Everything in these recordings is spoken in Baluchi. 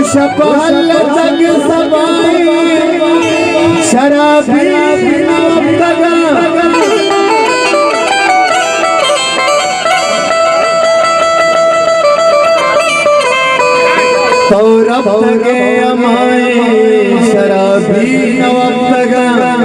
شپ ہلتگ سبائی شرابی نوپتگاں۔ تو رپتگے ہمائی شرابی نوپتگاں۔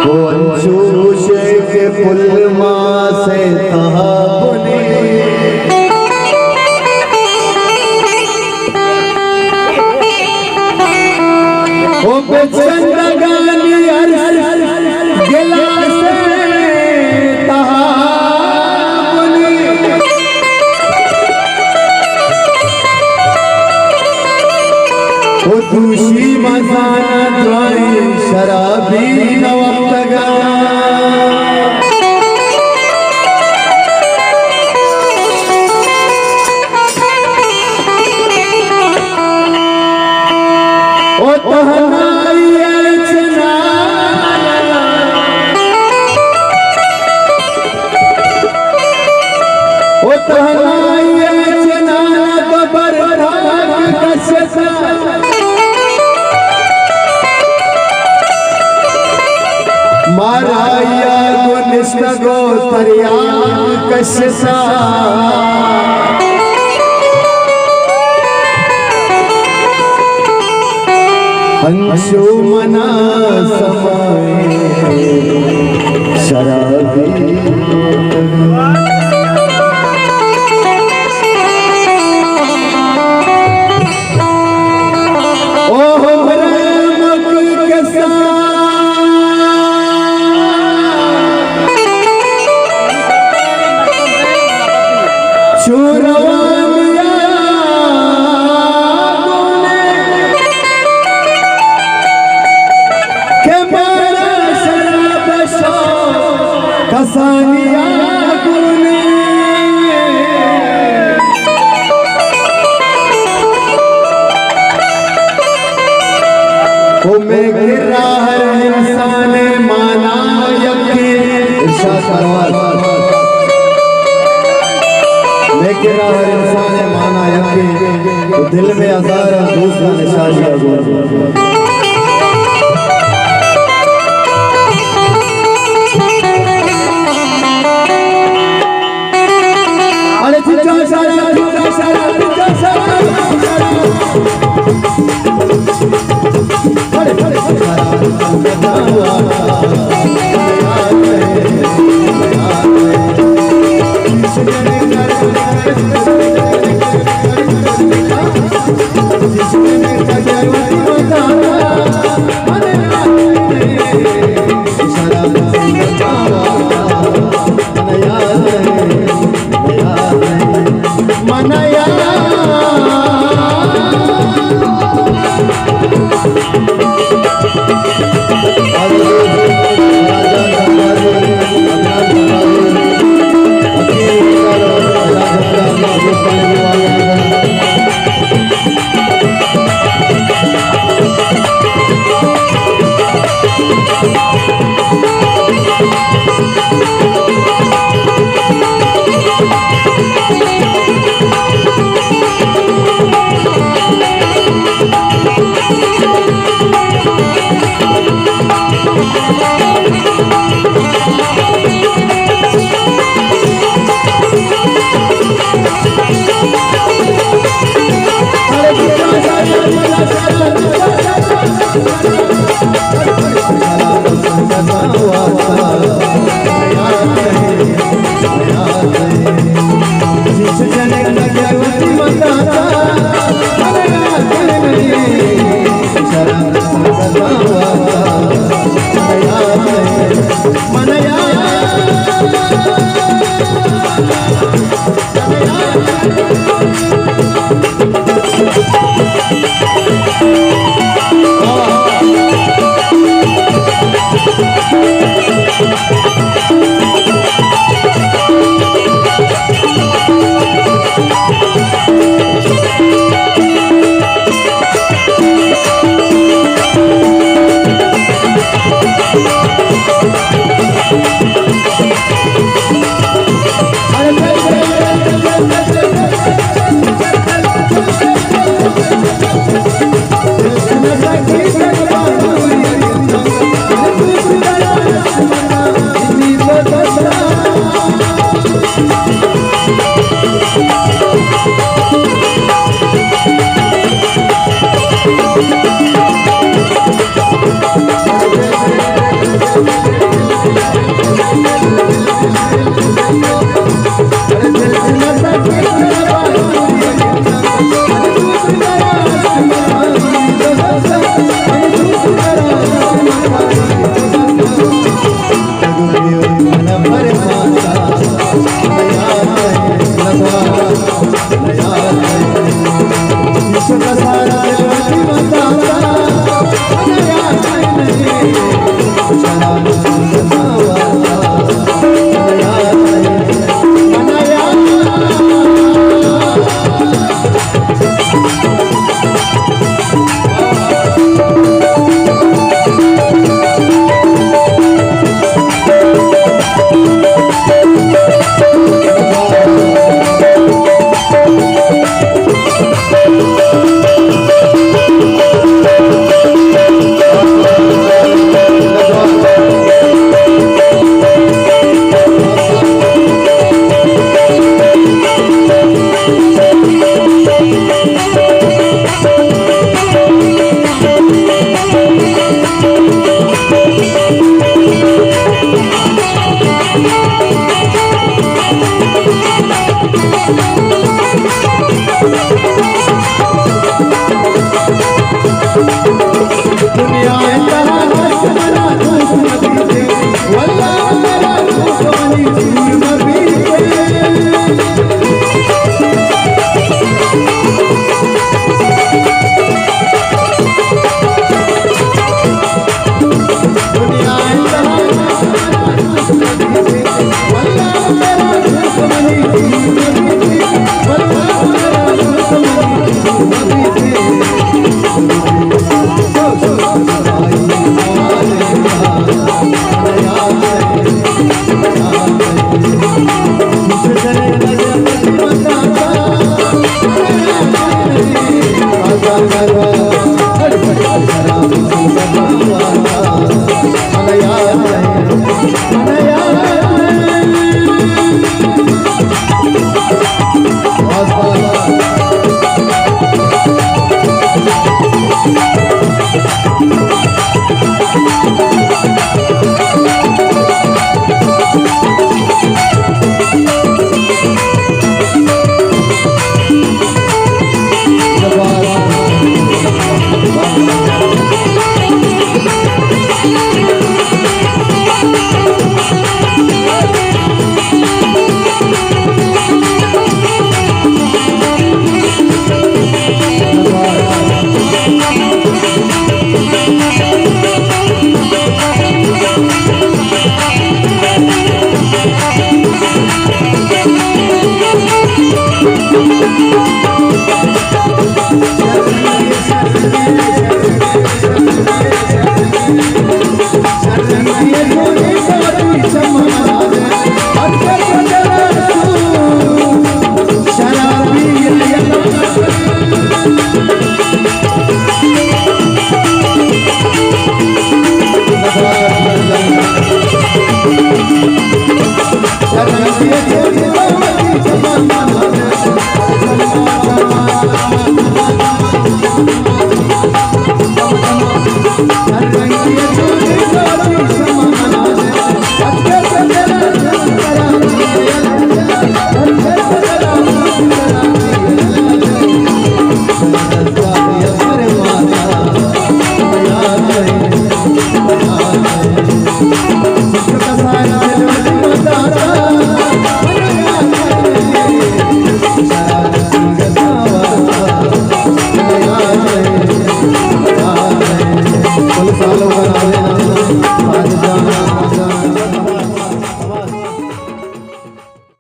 او انچو گوشے کہ پل ماس ءِ تہا بنے۔ او بچکندگانی ہر گلاس ءِ تہا بنے۔ او دوشی مزان درائی شرابی نوپتگاں۔ او تہنائی ءِ چنانا، او تہنائی ءِ چنانا تو بر تاک کشتا۔ مارا یا گو نشتگو تریاک کشتا۔ انچو منا سمائے شرابی۔ او ہمرے مک کسا چو روانیا گونے کہ مارا شراب شو کسانیا گونے۔ او مئے کرا ہر انسان ءِ مانا یکے۔ ارشاد پرواز۔ مئے کرا ہر انسان ءِ مانا یکے۔ او دل میں ہزاراں دوستاں نشانی ءَ گون۔ اڑے چچا شارا، چچا شارا، چچا شارا، چچا شارا۔ اڑے، اڑے، اڑے، شارا۔